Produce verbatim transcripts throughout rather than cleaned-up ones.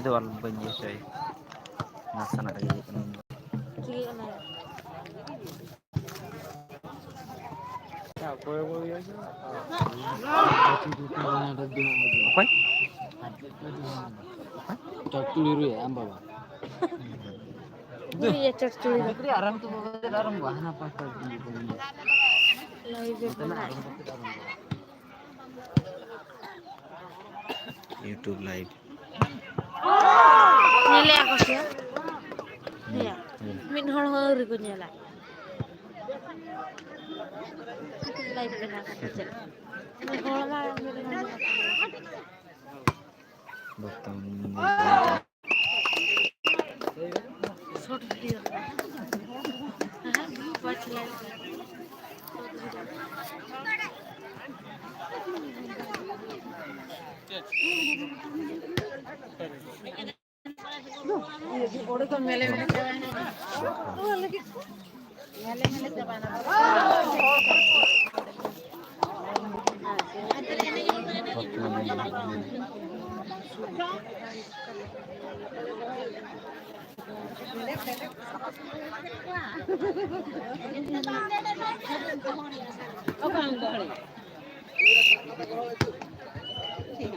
ᱫᱚ ᱵᱟᱹᱧ ᱤᱭᱟᱹ ᱦᱚᱪᱚᱭ᱾ ᱱᱟᱥᱮᱱᱟᱜ ᱨᱮᱜᱮ ᱤᱭᱟᱹᱜ ᱠᱟᱱᱟ᱾ ᱪᱤᱠᱟᱹᱜ ᱠᱟᱱᱟ? ᱚᱠᱚᱭ? ᱪᱚᱴ ᱪᱩᱲᱤ ᱨᱩᱭᱟ ᱟᱢ ᱵᱟᱵᱟ᱾ ᱩᱱᱤᱭᱟᱜ ᱪᱚᱴ ᱪᱩᱲᱤ ᱫᱚ᱾ ᱜᱤᱫᱽᱨᱟᱹ ᱟᱨᱟᱢ ᱛᱮ ᱵᱟᱵᱟ ᱟᱨᱟᱢ ᱵᱚ ᱦᱟᱱᱟ ᱯᱟᱥᱴᱟ ᱞᱟᱭᱤᱵᱷ ᱨᱮ ᱱᱚᱛᱮᱱᱟᱜ ᱢᱮᱱᱟᱜ᱾ ᱟᱨᱟᱢ ᱠᱟᱛᱮ ᱟᱨᱟᱢ ᱵᱚ᱾ YouTube live᱾ ᱧᱮᱞᱮᱜᱼᱟ ᱠᱚ ᱥᱮ? ᱦᱮᱸ᱾ ᱢᱤᱫ ᱦᱚᱲ ᱦᱚᱸ ᱟᱹᱣᱨᱤ ᱠᱚ ᱧᱮᱞᱟ᱾ ᱞᱟᱭᱤᱵᱷ ᱵᱮᱱᱟᱣ ᱠᱟᱛᱮ ᱪᱮᱫ? ᱢᱤᱫ ᱦᱚᱲ ᱢᱟ ᱵᱟᱝ ᱧᱮᱞ ᱧᱟᱢ ᱠᱟᱱᱟ᱾ ᱵᱚᱨᱛᱚᱢᱟᱱ ᱥᱚᱨᱴ ᱵᱷᱤᱰᱤᱭᱳ᱾ ᱦᱮᱸ, ᱯᱟᱸᱪ ᱞᱟᱠᱷ᱾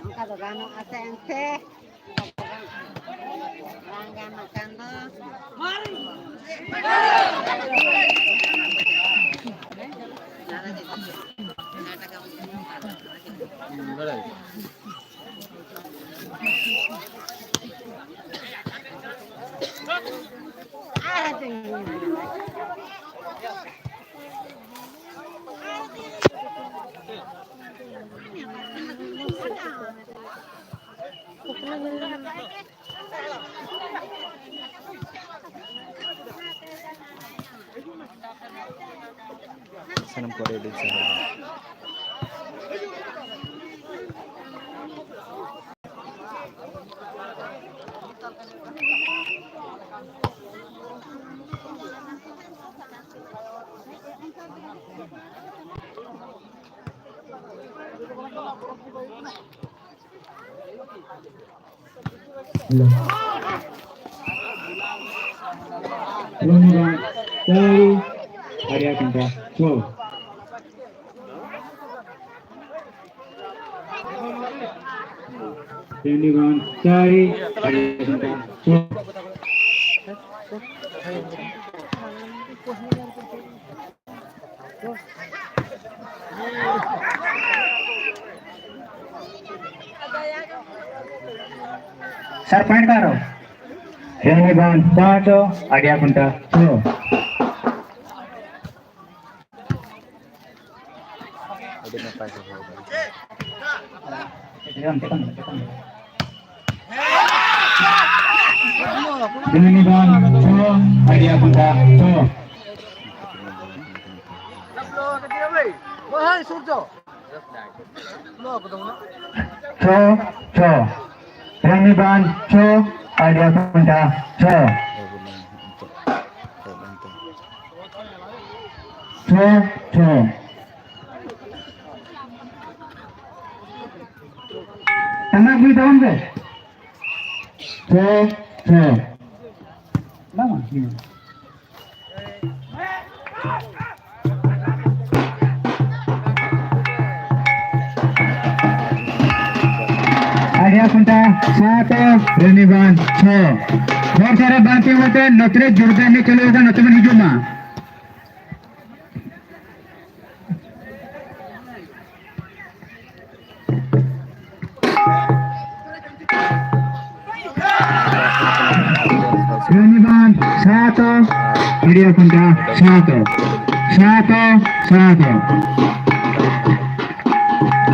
ᱚᱱᱠᱟ ᱫᱚ ᱜᱟᱱᱚᱜᱼᱟ ᱥᱮ ᱮᱱᱛᱮ? ᱵᱟᱝ ᱜᱟᱱᱚᱜ ᱠᱟᱱ ᱫᱚ᱾ ᱥᱟᱱᱟᱢ ᱠᱚ ᱟᱹᱰᱤ ᱟᱹᱰᱤ ᱥᱟᱨᱦᱟᱣ᱾ ᱨᱚᱱᱤ ᱵᱟᱸᱫᱷ ᱪᱟᱨ, ᱟᱲᱤᱭᱟ ᱠᱷᱩᱱᱴᱟ ᱪᱷᱚ᱾ ᱨᱚᱱᱤ ᱵᱟᱸᱫᱷ ᱪᱟᱨ, ᱟᱲᱤᱭᱟ ᱠᱷᱩᱱᱴᱟ ᱪᱷᱚ᱾ ᱥᱟᱨ, ᱯᱚᱭᱮᱱᱴ ᱠᱟᱨᱚ? ᱨᱚᱱᱤ ᱵᱟᱸᱫᱷ ᱯᱟᱸᱪ, ᱟᱲᱤᱭᱟ ᱠᱷᱩᱱᱴᱟ ᱪᱷᱚ᱾ ᱟᱹᱰᱤ ᱱᱟᱯᱟᱭ ᱠᱚ ᱦᱚᱨᱚᱜ ᱠᱟᱫᱟ᱾ ᱨᱚᱱᱤ ᱵᱟᱸᱫᱷ ᱪᱷᱚ, ᱟᱲᱤᱭᱟ ᱠᱷᱩᱱᱴᱟ ᱪᱷᱚ᱾ ᱪᱷᱚ, ᱪᱷᱚ᱾ ᱨᱚᱱᱤ ᱵᱟᱸᱫᱷ ᱪᱷᱚ, ᱟᱲᱤᱭᱟ ᱠᱷᱩᱱᱴᱟ ᱪᱷᱚ᱾ ᱪᱷᱚ, ᱪᱷᱚ᱾ ᱴᱟᱢᱟᱠ ᱨᱩᱭ ᱛᱟᱵᱚᱱ ᱯᱮ᱾ ᱪᱷᱚ, ᱪᱷᱚ᱾ ᱵᱟᱝᱟ, ᱦᱩᱸ᱾ ᱟᱲᱤᱭᱟ ᱠᱷᱩᱱᱴᱟ ᱥᱟᱛ, ᱨᱚᱱᱤ ᱵᱟᱸᱫᱷ ᱪᱷᱚ᱾ ᱦᱚᱲ ᱥᱟᱨᱟ ᱵᱟᱝ ᱛᱤᱸᱜᱩ ᱠᱟᱛᱮ ᱱᱚᱛᱮ ᱨᱮ ᱡᱳᱨᱫᱟᱨ ᱮᱱᱮᱡ ᱪᱟᱹᱞᱩ ᱟᱠᱟᱱᱟ, ᱱᱚᱛᱮ ᱵᱚᱱ ᱦᱤᱡᱩᱜ ᱢᱟ᱾ ᱨᱚᱱᱤ ᱵᱟᱸᱫᱷ ᱥᱟᱛ, ᱟᱲᱤᱭᱟ ᱠᱷᱩᱱᱴᱟ ᱥᱟᱛ, ᱥᱟᱛ, ᱥᱟᱛ,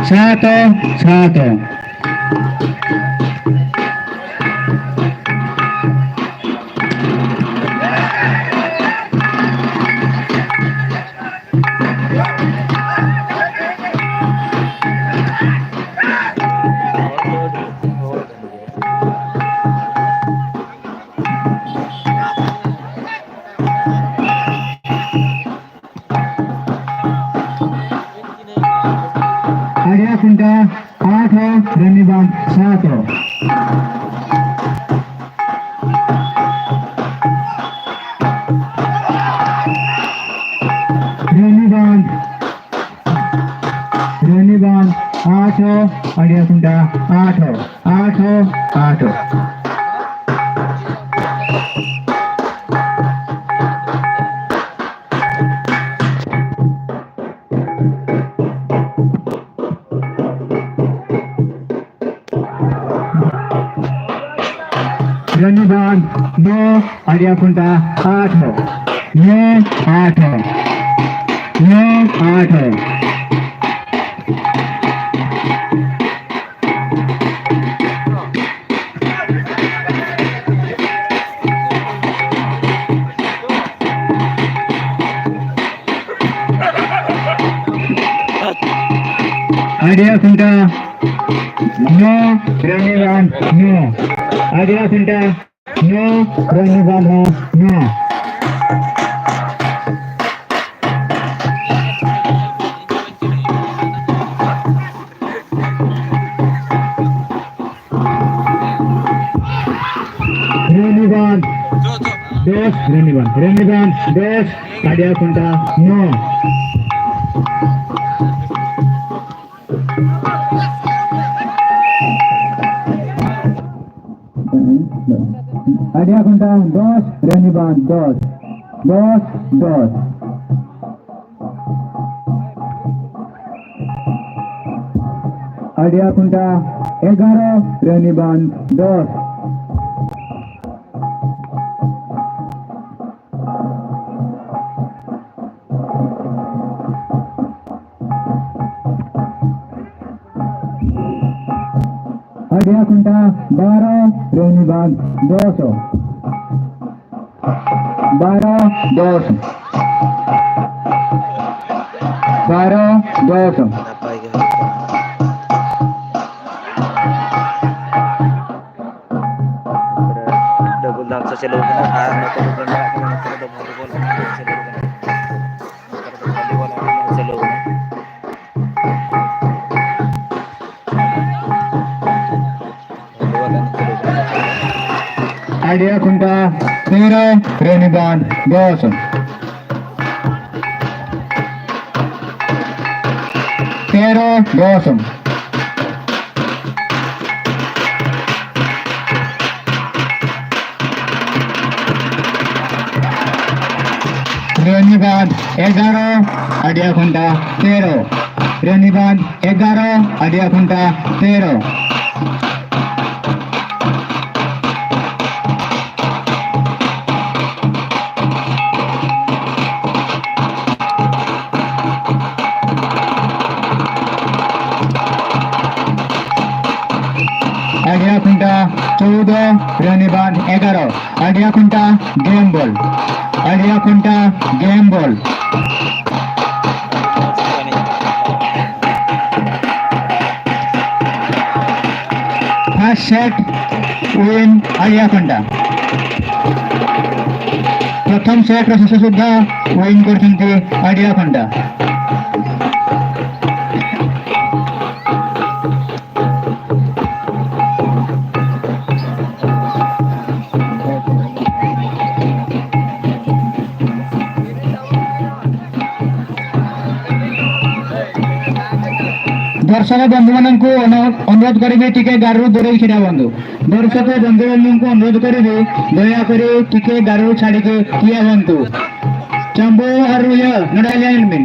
ᱥᱟᱛ, ᱥᱟᱛ᱾ ᱟᱲᱤᱭᱟ ᱠᱷᱩᱱᱴᱟ ᱟᱴ, ᱨᱚᱱᱤ ᱵᱟᱸᱫᱷ ᱥᱟᱛ᱾ ᱟᱴᱷᱚ, ᱟᱹᱰᱤ ᱟᱥᱩᱱᱴᱟ, ᱟᱴᱷᱚ, ᱟᱴᱷᱚ, ᱟᱴᱷᱚ᱾ ᱨᱟᱱᱤᱵᱟᱸᱫᱷ ᱫᱚ ᱟᱹᱰᱤ ᱟᱥᱩᱱᱴᱟ, ᱟᱴᱷᱚ, ᱱᱚ, ᱟᱴᱷᱚ, ᱱᱚ, ᱟᱴᱷᱚ᱾ ᱟᱹᱰᱤ ᱟᱥᱩᱱᱴᱟ, ᱱᱚ, ᱨᱟᱱᱤᱵᱟᱸᱫᱷ, ᱱᱚ᱾ ᱟᱹᱰᱤ ᱟᱥᱩᱱᱴᱟ, ᱱᱚ, ᱨᱟᱱᱤᱵᱟᱸᱫᱷ, ᱱᱚ᱾ ᱨᱟᱱᱤᱵᱟᱸᱫᱷ ᱫᱚᱥ, ᱨᱟᱱᱤᱵᱟᱸᱫᱷ, ᱨᱟᱱᱤᱵᱟᱸᱫᱷ ᱫᱚᱥ, ᱟᱹᱰᱤ ᱟᱥᱩᱱᱴᱟ, ᱱᱚ᱾ ᱟᱹᱰᱤ ᱟᱥᱩᱱᱴᱟ, ᱫᱚᱥ, ᱨᱟᱱᱤᱵᱟᱸᱫᱷ ᱫᱚᱥ, ᱫᱚᱥ, ᱫᱚᱥ᱾ ᱟᱹᱰᱤ ᱟᱥᱩᱱᱴᱟ, ᱮᱜᱟᱨᱚ, ᱨᱟᱱᱤᱵᱟᱸᱫᱷ ᱫᱚᱥ᱾ ᱟᱹᱰᱤ ᱟᱥᱩᱱᱴᱟ, ᱵᱟᱨᱚ, ᱨᱟᱱᱤᱵᱟᱸᱫᱷ ᱫᱚᱥ᱾ ᱵᱟᱨᱚ, ᱫᱚᱥ᱾ ᱵᱟᱨᱚ, ᱫᱚᱥ᱾ ᱱᱟᱯᱟᱭ ᱜᱮ ᱦᱩᱭᱩᱜ ᱠᱟᱱᱟ᱾ ᱰᱟᱵᱚᱞ ᱰᱟᱱᱥ ᱪᱟᱹᱞᱩ ᱠᱟᱱᱟ ᱟᱨ ᱱᱚᱛᱮ ᱫᱚ ᱵᱚᱞ ᱮᱱᱮᱡ ᱪᱟᱹᱞᱩ ᱠᱟᱱᱟ᱾ ᱱᱚᱛᱮ ᱫᱚ ᱵᱷᱚᱞᱤᱵᱚᱞ ᱮᱱᱮᱡ ᱪᱟᱹᱞᱩ ᱠᱟᱱᱟ᱾ ᱟᱹᱰᱤ ᱟᱥᱩᱱᱴᱟ, ᱛᱮᱨᱚ, ᱨᱟᱱᱤᱵᱟᱸᱫᱷ ᱫᱚᱥ᱾ ᱛᱮᱨᱚ, ᱫᱚᱥ᱾ ᱨᱟᱱᱤᱵᱟᱸᱫᱷ ᱮᱜᱟᱨᱚ, ᱟᱰᱤᱭᱟ ᱠᱷᱩᱱᱴᱟ ᱛᱮᱨᱚ᱾ ᱨᱟᱱᱤᱵᱟᱸᱫᱷ ᱮᱜᱟᱨᱚ, ᱟᱰᱤᱭᱟ ᱠᱷᱩᱱᱴᱟ ᱛᱮᱨᱚ᱾ ᱟᱰᱤᱭᱟ ᱠᱷᱩᱱᱴᱟ ᱪᱳᱣᱫᱚ, ᱨᱟᱱᱤᱵᱟᱸᱫᱷ ᱮᱜᱟᱨᱚ᱾ ᱟᱰᱤᱭᱟ ᱠᱷᱩᱱᱴᱟ ᱜᱮᱢ ᱵᱚᱞ᱾ ᱟᱰᱤᱭᱟ ᱠᱷᱩᱱᱴᱟ ᱜᱮᱢ ᱵᱚᱞ᱾ First set win ᱟᱰᱤᱭᱟ ᱠᱷᱩᱱᱴᱟ। ପ୍ରଥମ ସେଟ୍ର ଶେଷ ସୁଦ୍ଧା ୱିନ୍ କରିଛନ୍ତି ଆଡିଆ ଖଣ୍ଡା। ଦର୍ଶକ ବନ୍ଧୁମାନଙ୍କୁ ଅନ- ଅନୁରୋଧ କରିବି, ଟିକେ ଗାଡ଼ିରୁ ଦୂରେଇ ଛିଡ଼ା ହୁଅନ୍ତୁ। ଦର୍ଶକ ବନ୍ଧୁମାନଙ୍କୁ ଅନୁରୋଧ କରିବି, ଦୟାକରି ଟିକେ ଗାଡ଼ିରୁ ଛାଡ଼ିକି ଠିଆ ହୁଅନ୍ତୁ। ᱪᱟᱢᱵᱚ ᱟᱨ ᱤᱭᱟᱹ ᱱᱚᱰᱮ ᱦᱮᱡ ᱞᱮᱱ ᱵᱤᱱ,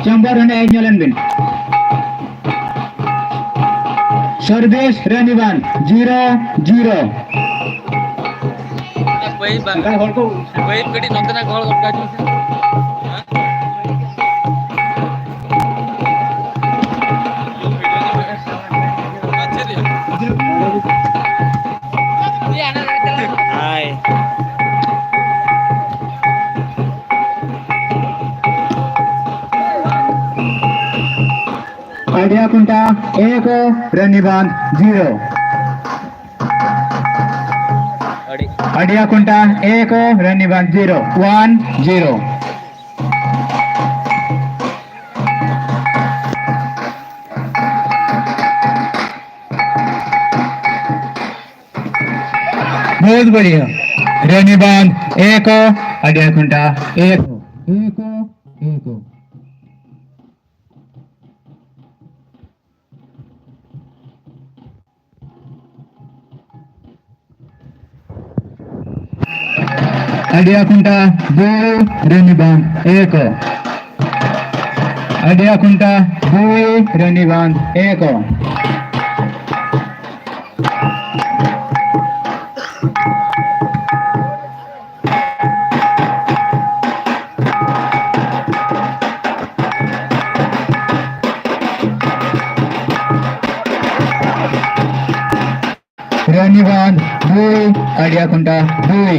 ᱪᱟᱢᱵᱚ ᱟᱨ ᱱᱚᱰᱮ ᱦᱮᱡ ᱧᱚᱜ ᱞᱮᱱ ᱵᱤᱱ। ᱥᱚᱨᱵᱮᱥ ᱨᱟᱱᱤᱵᱟᱸᱫᱷ ᱡᱤᱨᱳ ᱡᱤᱨᱳ᱾ ᱵᱟᱹᱭ ᱵᱟᱝ᱾ ᱚᱱᱠᱟᱱ ᱦᱚᱲ ᱠᱚ ᱵᱟᱹᱭ ᱠᱟᱹᱴᱤᱡ ᱱᱚᱛᱮᱱᱟᱜ ᱦᱚᱲ ᱜᱚᱴᱟ ᱦᱤᱡᱩᱜ ᱢᱮᱥᱮ᱾ ᱦᱟᱭ᱾ ᱟᱰᱤᱭᱟ ᱠᱷᱩᱱᱴᱟ ᱮᱠ, ᱨᱟᱱᱤᱵᱟᱸᱫᱷ ᱡᱤᱨᱳ। ᱟᱹᱰᱤ ᱟᱰᱤᱭᱟ ᱠᱷᱩᱱᱴᱟ ᱮᱠ, ᱨᱟᱱᱤᱵᱟᱸᱫᱷ ᱡᱤᱨᱳ, ᱚᱣᱟᱱ ᱡᱤᱨᱳ᱾ बहुत बढ़िया। रानी बांध एक, अड्या खुंटा एक, एक, एक। ᱟᱰᱤᱭᱟ ᱠᱷᱩᱱᱴᱟ ᱫᱩᱭ, ᱨᱟᱱᱤᱵᱟᱸᱫᱷ ᱮᱠ᱾ ᱟᱰᱤᱭᱟ ᱠᱷᱩᱱᱴᱟ ᱫᱩᱭ, ᱨᱟᱱᱤᱵᱟᱸᱫᱷ ᱮᱠ᱾ ᱨᱟᱱᱤᱵᱟᱸᱫᱷ ᱫᱩᱭ, ᱟᱰᱤᱭᱟ ᱠᱷᱩᱱᱴᱟ ᱫᱩᱭ᱾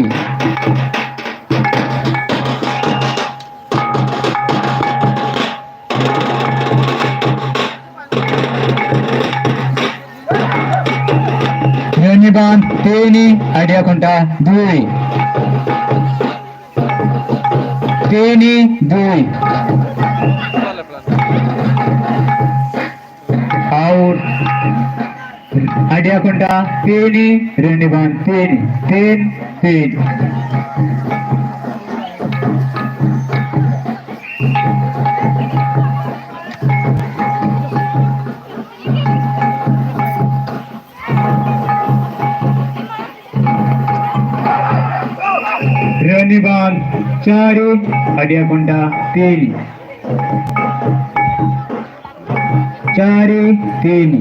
ᱨᱟᱱᱤᱵᱟᱸᱫᱷ ᱛᱤᱱ, ᱟᱰᱤᱭᱟ ᱠᱷᱩᱱᱴᱟ ᱫᱩᱭ᱾ ᱛᱤᱱ ᱫᱩᱭ᱾ ᱟᱣᱩᱴ᱾ ᱟᱰᱤᱭᱟ ᱠᱷᱩᱱᱴᱟ ᱛᱤᱱ, ᱨᱟᱱᱤᱵᱟᱸᱫᱷ ᱛᱤᱱ, ᱛᱤᱱ ᱛᱤᱱ᱾ ᱨᱟᱱᱤᱵᱟᱸᱫᱷ ᱪᱟᱨ, ᱟᱰᱤᱭᱟ ᱠᱷᱩᱱᱴᱟ ᱛᱤᱱ᱾ ᱪᱟᱨ ᱛᱤᱱ᱾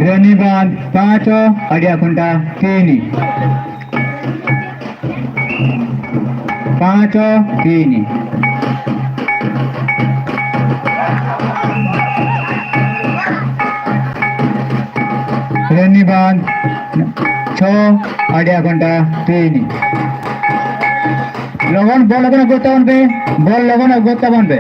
ᱨᱟᱱᱤᱵᱟᱸᱫᱷ ᱯᱟᱸᱪ, ᱟᱰᱤᱭᱟ ᱠᱷᱩᱱᱴᱟ ᱛᱤᱱ᱾ ᱯᱟᱸᱪ ᱛᱤᱱ᱾ ᱨᱟᱱᱤᱵᱟᱸᱫᱷ ᱪᱷᱚ, ᱟᱰᱤᱭᱟ ᱠᱷᱩᱱᱴᱟ ᱛᱤᱱ᱾ ᱞᱚᱜᱚᱱ ᱵᱚᱞ ᱞᱚᱜᱚᱱ ᱟᱹᱜᱩ ᱛᱟᱵᱚᱱ ᱯᱮ, ᱵᱚᱞ ᱞᱚᱜᱚᱱ ᱟᱹᱜᱩ ᱛᱟᱵᱚᱱ ᱯᱮ᱾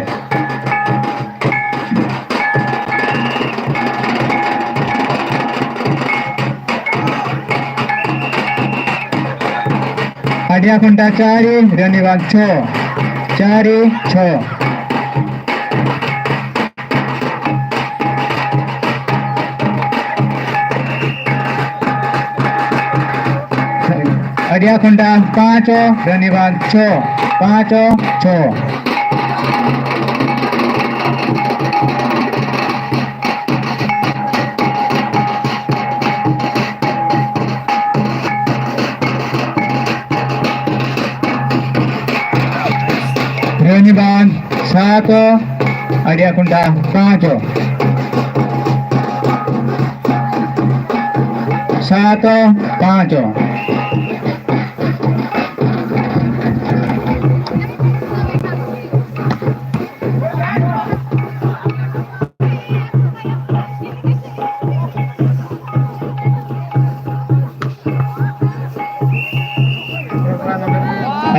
ᱟᱰᱤᱭᱟ ᱠᱷᱩᱱᱴᱟ ᱪᱟᱨ, ᱨᱟᱱᱤᱵᱟᱸᱫᱷ ᱪᱷᱚ, ᱪᱟᱨ ᱪᱷᱚ᱾ ᱟᱰᱤᱭᱟ ᱠᱷᱩᱱᱴᱟ ᱯᱟᱸᱪ, ᱨᱟᱱᱤᱵᱟᱸᱫᱷ ᱪᱷᱚ, ᱯᱟᱸᱪ ᱪᱷᱚ᱾ ᱨᱟᱱᱤᱵᱟᱸᱫᱷ ᱥᱟᱛ, ᱟᱲᱤᱭᱟ ᱠᱷᱩᱱᱴᱟ ᱯᱟᱸᱪ᱾ ᱥᱟᱛ ᱯᱟᱸᱪ᱾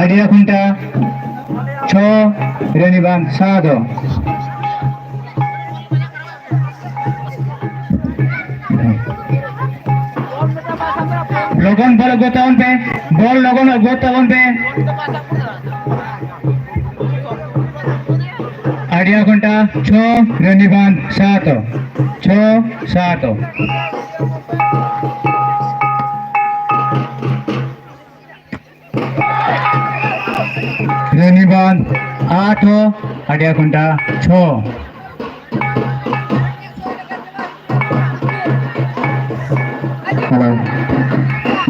ᱟᱲᱤᱭᱟ ᱠᱷᱩᱱᱴᱟ ᱪᱷᱚ, ᱨᱟᱱᱤᱵᱟᱸᱫᱷ ᱥᱟᱛ᱾ ᱞᱚᱜᱚᱱ ᱵᱚᱞ ᱟᱹᱜᱩ ᱛᱟᱵᱚᱱ ᱯᱮ, ᱵᱚᱞ ᱞᱚᱜᱚᱱ ᱟᱹᱜᱩ ᱛᱟᱵᱚᱱ ᱯᱮ᱾ ᱟᱲᱤᱭᱟ ᱠᱷᱩᱱᱴᱟ ᱪᱷᱚ, ᱨᱟᱱᱤᱵᱟᱸᱫᱷ ᱥᱟᱛ, ᱪᱷᱚ ᱥᱟᱛ᱾ ᱨᱟᱱᱤᱵᱟᱸᱫᱷ ᱟᱴ, ᱟᱲᱤᱭᱟ ᱠᱷᱩᱱᱴᱟ ᱪᱷᱚ᱾ ᱦᱮᱞᱳ᱾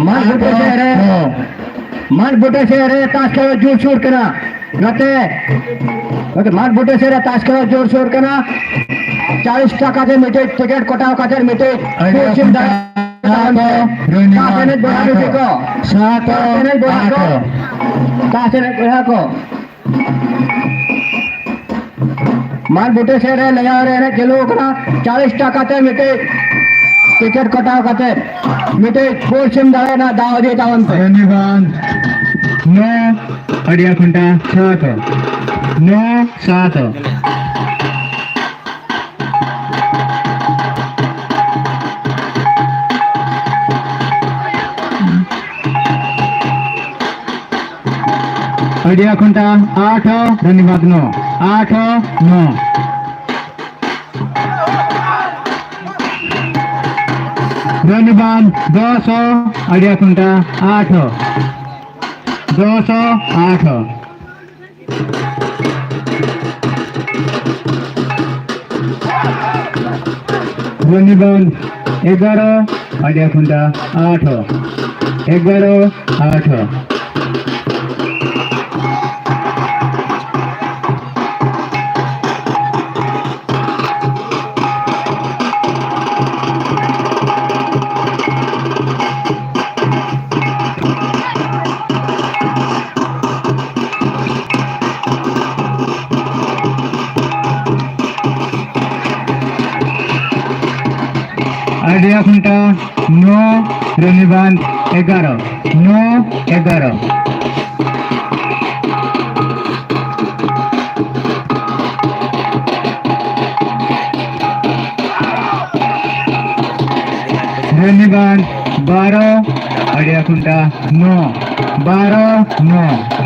ᱢᱟᱱ ᱵᱩᱴᱟᱹ ᱥᱮᱫ ᱨᱮ, ᱢᱟᱱ ᱵᱩᱴᱟᱹ ᱥᱮᱫ ᱨᱮ ᱛᱟᱥ ᱠᱷᱮᱞ ᱡᱳᱨᱥᱳᱨ ᱠᱟᱱᱟ᱾ ᱱᱚᱛᱮ, ᱱᱚᱛᱮ ᱢᱟᱱ ᱵᱩᱴᱟᱹ ᱥᱮᱫ ᱨᱮ ᱛᱟᱥ ᱠᱷᱮᱞ ᱡᱳᱨᱥᱳᱨ ᱠᱟᱱᱟ᱾ ᱪᱟᱞᱤᱥ ᱴᱟᱠᱟ ᱛᱮ ᱢᱤᱫᱴᱮᱡ ᱴᱤᱠᱤᱴ ᱠᱟᱴᱟᱣ ᱠᱟᱛᱮ ᱢᱤᱫᱴᱮᱡ ᱟᱹᱰᱤ ᱯᱚᱥᱪᱤᱢ ᱫᱟᱲᱮ ᱥᱟᱛ, ᱨᱟᱱᱤᱵᱟᱸᱫᱷ ᱛᱟᱥ ᱮᱱᱮᱡ ᱵᱚᱭᱦᱟ ᱟᱴ, ᱵᱤᱴᱤ ᱠᱚ᱾ ᱥᱟᱛ, ᱛᱟᱥ ᱮᱱᱮᱡ ᱵᱚᱭᱦᱟ ᱠᱚ᱾ ᱟᱴ᱾ ᱛᱟᱥ ᱮᱱᱮᱡ ᱵᱚᱭᱦᱟ ᱠᱚ᱾ ᱢᱟᱱ ᱵᱩᱴᱟᱹ ᱥᱮᱫ ᱨᱮ ᱞᱮᱭᱟᱣ ᱨᱮ ᱮᱱᱮᱡ ᱪᱟᱹᱞᱩ ᱟᱠᱟᱱᱟ᱾ ᱪᱟᱞᱤᱥ ᱴᱟᱠᱟ ᱛᱮ ᱢᱤᱫᱴᱮᱡ ᱴᱤᱠᱤᱴ ᱠᱟᱴᱟᱣ ᱠᱟᱛᱮ ᱢᱤᱫᱴᱮᱡ ᱯᱚᱥᱪᱤᱢ ᱫᱟᱲᱮ ᱨᱮᱱᱟᱜ ᱫᱟᱣ ᱤᱫᱤ ᱛᱟᱵᱚᱱ ᱯᱮ᱾ ᱨᱟᱱᱤᱵᱟᱸᱫᱷ ᱱᱚ, ᱟᱲᱤᱭᱟ ᱠᱷᱩᱱᱴᱟ ᱥᱟᱛ᱾ ᱱᱚ ᱥᱟᱛ᱾ ᱟᱲᱤᱭᱟ ᱠᱷᱩᱱᱴᱟ ᱟᱴ, ᱨᱟᱱᱤᱵᱟᱸᱫᱷ ᱱᱚ, ᱟᱴ ᱱᱚ᱾ ᱨᱟᱱᱤᱵᱟᱸᱫᱷ ᱫᱚᱥ, ᱟᱲᱤᱭᱟ ᱠᱷᱩᱱᱴᱟ ᱟᱴ, ᱫᱚᱥ ᱟᱴ᱾ ᱨᱚᱱᱤ ᱵᱟᱸᱫᱷ ᱮᱜᱟᱨᱚ, ᱟᱰᱤᱭᱟ ᱠᱷᱩᱱᱴᱟ ᱟᱴᱷ, ᱮᱜᱟᱨᱚ ᱟᱴᱷ᱾ ᱟᱰᱤᱭᱟ ᱠᱷᱩᱱᱴᱟ ᱱᱚ, ᱨᱚᱱᱤ ᱵᱟᱸᱫᱷ ᱮᱜᱟᱨᱚ, ᱱᱚ ᱮᱜᱟᱨᱚ᱾ ᱨᱚᱱᱤ ᱵᱟᱸᱫᱷ ᱵᱟᱨᱚ, ᱟᱰᱤᱭᱟ ᱠᱷᱩᱱᱴᱟ ᱱᱚ, ᱵᱟᱨᱚ ᱱᱚ᱾